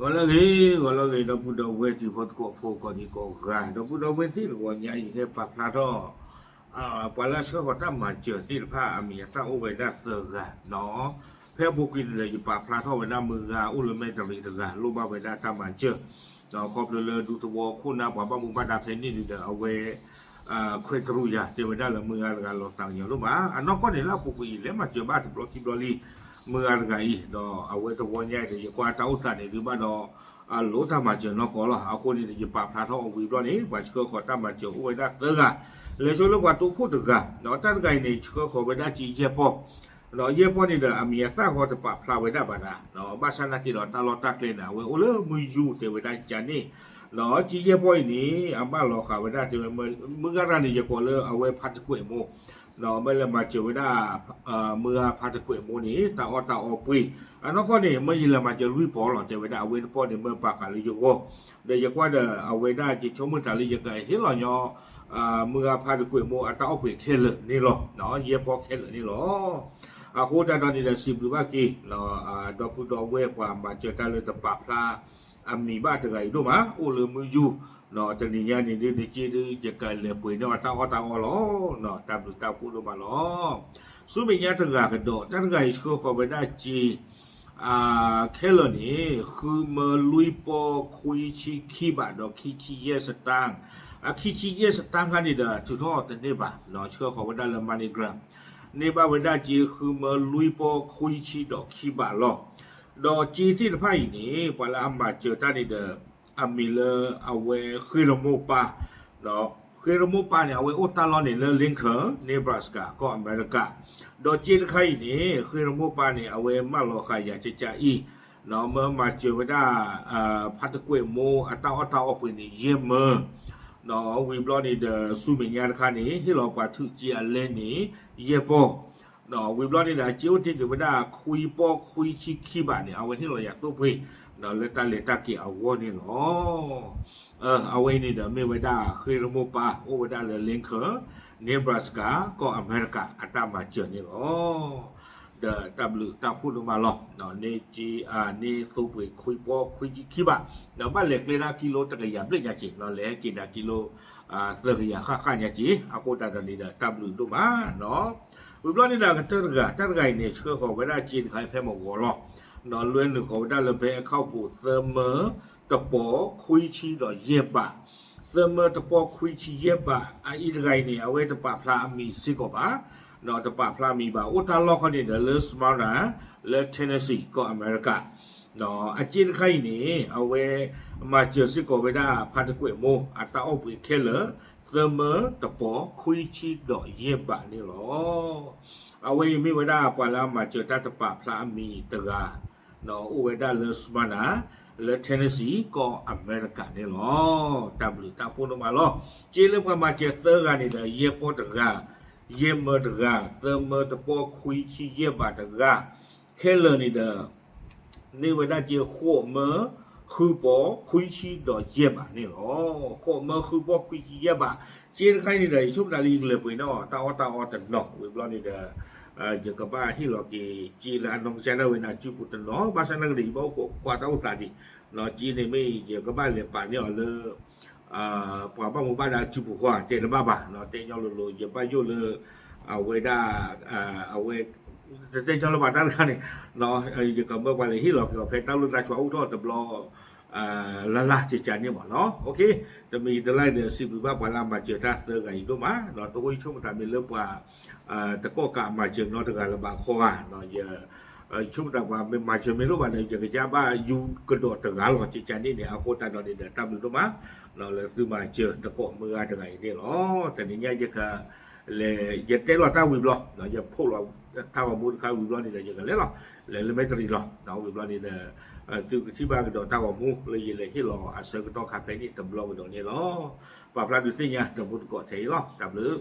ဂီၤလၢအဂ့ၤ ဂီၤလၢအဂ့ၤ ဒီပုၢ်ဒီဝဲၢ်တံၤဖိသကိးဖိကိးဒံးကိးဂၤ ဒီပုၢ်ဒီဝဲၢ်သ့ၣ်တဂီၤညါ ယဟဲပာ်ဖျါထီၣ် ပှၤလၢအဆှၢဃီၤတၢ်မၤစၢၤသ့ၣ်တဖၣ်အမံၤအသၣ်အိၣ်ဝဲဒၣ်သၢဂၤ, ဖဲအပူၤကွံာ်န့ၣ်ဒီး ယပာ်ဖျါထီၣ်ဝဲဒၣ်မုၢ်ဂၤအိၣ်လၢမဲတရံးတဂၤ လိၣ်ဘၣ်ဝဲဒၣ်တၢ်မၤစၢၤ, ခီဖျိလၢဒူသဝီခိၣ်နၢ်ပှၤဘၣ်မူဘၣ်ဒါဖဲန့ၣ်န့ၣ်ဒီး အဝဲ ခွဲးတရူးယၤ တဲဝဲဒၣ်လၢမုၢ်ဂၤတဂၤလီၤသးကညီၤဒိၣ်မး, အနီၢ်ကီၢ်န့ၣ်လၢအပူၤကွံာ်အံၤ လဲၤမၤစၢၤဘၣ်တဘျီခံဘျီလံ မုၢ်ဂၤတဂၤအံၤ, ဒီးအဝဲတဝီညါအံၤဒီး ယကွၢ်တၢ်အိၣ်သးန့ၣ်ဒုးဘၣ်ဒီး အလိၣ်တၢ်မၤစၢၤနီၢ်ကီၢ်လီၤ. အဃိန့ၣ်ဒီး ယပာ်ဖျါထီၣ်အဝံၤဘျီန့ၣ် ပှၤဆှၢဃီၤတၢ်မၤစၢၤအိၣ်ဝဲဒၣ်သၢဂၤ, လဲၤဆိလၢပှၤတိခိၣ်တဂၤ, ဒီးတၢ်တဂၤအံၤန့ၣ် ဆှၢဃီၤဝဲဒၣ်က့ယဲၢ်ပီၢ် ဒီးယဲၢ်ပီၢ်န့ၣ်ဒီး အမံၤအသၣ်ဃီတပာ်ဖျါဝဲဒၣ်ဘၣ်နၤ, ဘၣ်ဆၣ်နာ်က့ဒီးတၢ်လီၢ်တၢ်ကျဲန့ၣ် အဝဲအိၣ်လၢမုၢ်ယူၤတဲဝဲဒၣ်ကန့ၣ်, ဒီးက့ယဲၢ်ပီၢ်အံၤန့ၣ် အဘၣ်လီၤဃာ်ဝဲဒၣ်တဲဝဲ မုၢ်ဂၤတဂၤန့ၣ် ယကိးလၢအဝဲဖါတကွဲးမိၢ်, ဒီးမ့ၢ်လဲၤမၤစၢၤဝဲဒၣ် မုၢ်ဂၤဖါတကွဲးမိၢ်န့ၣ် တၢ်အီၣ်တၢ်အီပှ့ၤ, အနီၢ်ကီၢ်န့ၣ် မ့ၢ်ယလဲၤမၤစၢၤလွံၢ်ပီၢ်လီၤ တဲဝဲဒၣ် အဝဲတပီၢ်န့ၣ် မ့ၢ်ပာ်ဃာ်လၢယဂီၢ်, ဒီးယကွၢ်ဒီးအဝဲဒၣ်က့ဆိကမိၣ်သးလၢယကဟ့ၣ်လီၤညီ မုၢ်ဂၤဖါတကွဲးမိၢ်အတၢ်အီၣ်ပှ့ၤခဲလၢာ်န့ၣ်လီၤ, ယဲၢ်ပီၢ်ခဲလၢာ်န့ၣ်လီၤ. အဃိသတးဒီးန့ၣ်ဒီး စံးဘျုးဘၣ်က့ၤ ဒီပုၢ်ဒီဝဲၢ်ပှၤမၤစၢၤတၢ်လၢတပာ်ဖျါအမံၤဘၣ်တဂၤအံၤဒိၣ်မး အိၣ်လၢမုၢ်ယူၤ, တနံၤညါန့ၣ်ဒုး နက့ဒုး ယကလဲၤပှ့ၤန့ၢ်အီၤတၢ်အီၣ်တၢ်အီလီၤ, တၢ်ဘျုးတၢ်ဖှိၣ်ဒိၣ်မးလီၤ. ဆူမဲာ်ညါတဂၤကဒီး တၢ်တဂၤအံၤဆှၢဃီၤဝဲဒၣ်က့ ခဲလၢာ်န့ၣ် ဃုမၢလွံၢ်ပီၢ်ခွံဆံခံဘးဒီးခံဆံယဲၢ်စတၢၣ်, အခံဆံယဲၢ်စတၣ်ခါန့ၣ်ဒီး ထုးထီၣ်တန့ၢ်ဘၣ်, ဆှၢဃီၤဝဲဒၣ်လၢ MoneyGram န့ၢ်ဘၣ်ဝဲဒၣ်က့ဃုမၢလွံၢ်ပီၢ်ခွံဆံဒီးခံဘးလီၤ. ဒီးက့သ့ၣ်တဖၣ်အံၤန့ၣ် ပှၤလၢအမၤစၢၤတၢ်န့ၣ်ဒီး အမံၤလၢအဝဲဃ့ရမိၢ်ပၢ်, ဃ့ရမိၢ်ပၢ်န့ၣ် အဝဲအိၣ်တၢ်လီၢ်န့ၣ်လၢ Lincoln Nebraska ကီၢ်အမဲရကၤ, ဒီးက့တခါအံၤန့ၣ် ဃ့ရမိၢ်ပၢ်န့ၣ် အဝဲမၢလီၤဃာ်ယၤကကအံၤ, မၢမၤစၢၤဝဲဒၣ် ဖါတကွဲးမိၢ်အတၢ်အီၣ်တၢ်အီပှ့ၤန့ၣ် ယဲၢ်မၢ ဝံၤဘျီန့ၣ်ဒီး ဆူမဲာ်ညါတခါန့ၣ် ဟ့ၣ်လီၤပှၤထုးက့အလဲန့ၣ် ယဲၢ်ပီၢ်, ဝံၤဘျီန့ၣ်ဒီး အက့အိၣ်တ့ၢ်က့ၤဝဲဒၣ် ခွံပီၢ်ခွံဆံခံဘးန့ၣ် အဝဲဟ့ၣ်လီၤယၤသိၣ်ပှ့ၤ လၢတၢ်လဲၤတၢ်က့ၤအဂီၢ်န့ၣ်လီၤ. အဝဲအံၤန့ၣ်ဒီး မ့ၢ်ဝဲဒၣ်ဃ့ရမိၢ်ပၢ် အိၣ်ဝဲဒၣ်လၢ Lincoln Nebraska ကီၢ်အမဲရကၤ အတၢ်မၤစၢၤန့ၣ်လီၤ. ဒီးတၢ်ဘျုးတၢ်ဖှိၣ်ဒိၣ်မးလီၤ. န့ၢ်က့ န့ၢ်သိၣ်ပှ့ၤခွံပီၢ်ခွံဆံခံဘး, ဒီးဘၣ်လဲၤကျဲဒၣ်ကံလိတကယၤဘျဲၣ်ညါက့ၤ, လဲၤဟဲက့ၤဒၣ်ကံလိ သၢကယၤဃၣ်ဃၣ်ညါက့ၤ, အဃိသတးဒီးန့ၣ်ဒီး တၢ်ဘျုးဒိၣ်မး ဝံၤဘျီန့ၣ်ဒီး ကတၢၢ်တဂၤ, တၢ်တဂၤအံၤန့ၣ် ဆှၢဃီၤဝဲဒၣ်က့တခါဖဲမုၢ်ဂီၤလီၤ. ဒီးလွဲနုာ်ဃီၤဝဲဒၣ်လၢ bank account ပူၤ သၢမၢတပီၢ်ခွံဆံဒီးယဲၢ်ဘး, သၢမၢတပီၢ်ခွံဆံယဲၢ်ဘး, အအံၤတဂၤအံၤန့ၣ် အဝဲတပာ်ဖျါအမံၤစ့ၢ်ကီးဘၣ်, ဒီးတပာ်ဖျါအမံၤဘၣ်, အိၣ်တၢ်လီၢ်ခီန့ၣ်ဒီးလၢ Smyrna လၢ Tennessee ကီၢ်အမဲရကၤ, အက့တခါအံၤန့ၣ် အဝဲမၤစၢၤစ့ၢ်ကီးဝဲဒၣ်ဖါတကွဲးမိၢ် အတၢ်အီၣ်ပှ့ၤခဲလၢာ် သၢမၢတပီၢ်ခွံဆံဒီးယဲၢ်ဘးန့ၣ်လီၤ. အဝဲအံၤမ့ၢ်ဝဲဒၣ်ပှၤလၢအမၤစၢၤတၢ်တပာ်ဖျါအမံၤတဂၤ, အိၣ်ဝဲဒၣ်လၢ Smyrna လၢ Tennessee ကီၢ်အမဲရကၤန့ၣ်လီၤ. တၢ်ဘျုးတၢ်ဖှိၣ်ဒိၣ်မးလီၤ. က့လၢပှၤမၤစၢၤသၢဂၤန့ၣ်ဒီး ယဲၢ်ပီၢ်တဂၤ, ယဲၢ်မၢတဂၤ, သၢမၢတပီၢ်ခွံဆံယဲၢ်ဘးတဂၤ, ခဲလၢာ်န့ၣ်ဒီး န့ၢ်ဝဲဒၣ်က့ ဃိးမၢဃုပီၢ်ခွံဆံဒီးယဲၢ်ဘးန့ၣ်လီၤ. ဃိးမၢဃုပီၢ်ခွံဆံယဲၢ်ဘး, က့တခါအံၤန့ၣ်ဒီး ယဆိကမိၣ်သးလၢယကလဲၤပှ့ၤန့ၢ်အီၤ တၢ်အီၣ်တၢ်အီတနီၤ ဝံၤဘျီန့ၣ်ဒီး ယကဘၣ်ဟ့ၣ်လီၤက့ၤက့လၢအနီၢ်ကစၢ်ဒၣ်ဝဲန့ၣ် အစုပူၤတနီၤ, ဘၣ်ဆၣ်သနာ်က့ဒီး ယဘၣ်အိၣ်ခိးကွၢ်တၢ်အိၣ်သးဒံး, က့န့ၣ်မ့ၢ်ယကဘၣ်လဲၤပာ်န့ၢ်အီၤလၢ ပှၤဘၣ်မူဘၣ်ဒါအစုပူၤဃီ တဲတဘၣ်ဘၣ်, တဲညီလိၤလိၤ ယဘၣ်ယိၣ်လၢ အဝဲဒၣ် အဝဲ တတဲညီလၢၤဘၣ်တၢ်တခါန့ၣ်, ယကမၢပှၤလဲၤဟ့ၣ်လီၤက့ၤအီၤဖဲတၢ်လီၢ်တၢ်ဆှးအိၣ်ထီၣ်တဘျီ လၢ်လၢ်ကကန့ၣ်မးလီၤ. တမံၤတလါဒီး စံးဘျုးဘၣ်ပှၤလၢအမၤစၢၤတၢ်သၢဂၤအံၤဒိၣ်မး, တဟိယဆိကမိၣ်သးမ့ၢ်လၢပှၤ တကီၢ်ကးမၤစၢၤနီတဂၤလၢၤဘၣ်ခီဧါ, ယဆိကမိၣ်သးပှၤမၤစၢၤမ့ၢ်တအိၣ်ဘၣ်ဒီး ယကစၢ်ဘၣ်ယူၤကဒီးတဂၤလီၤ ကကန့ၣ်န့ၣ်, အဃိသတးဒီးန့ၣ်ဒီး တၢ်ဘျုးဒိၣ်မး လၢသုမၤစၢၤတကီၢ်မုၢ်ဂၤတဂၤအံၤန့ၣ်လီၤ. တနံၤညါယက လဲၤ ယတဲလီၤတၢ်ဝံၤဘျီ, ယဖီၣ်လီၤတၢ်ဂီၤမူတခါဝံၤဘျီန့ၣ်ဒီး ယကလဲၤလီၤ လဲၤလၢမဲတရံးလီၤ. ဝံၤဘျီန့ၣ်ဒီး သုကထံၣ်ဘၣ်ကဒီးတၢ်ဂီၤမူလၢယလဲၤဟ့ၣ်လီၤအဆၢကတီၢ်ခါဖဲန့ၣ်တဘျီကဒီးန့ၣ်လီၤ. ပာ်ဖျါဒုးသ့ၣ်ညါတမူတကိးထဲအံၤလီၤ. တၢ်ဘျုး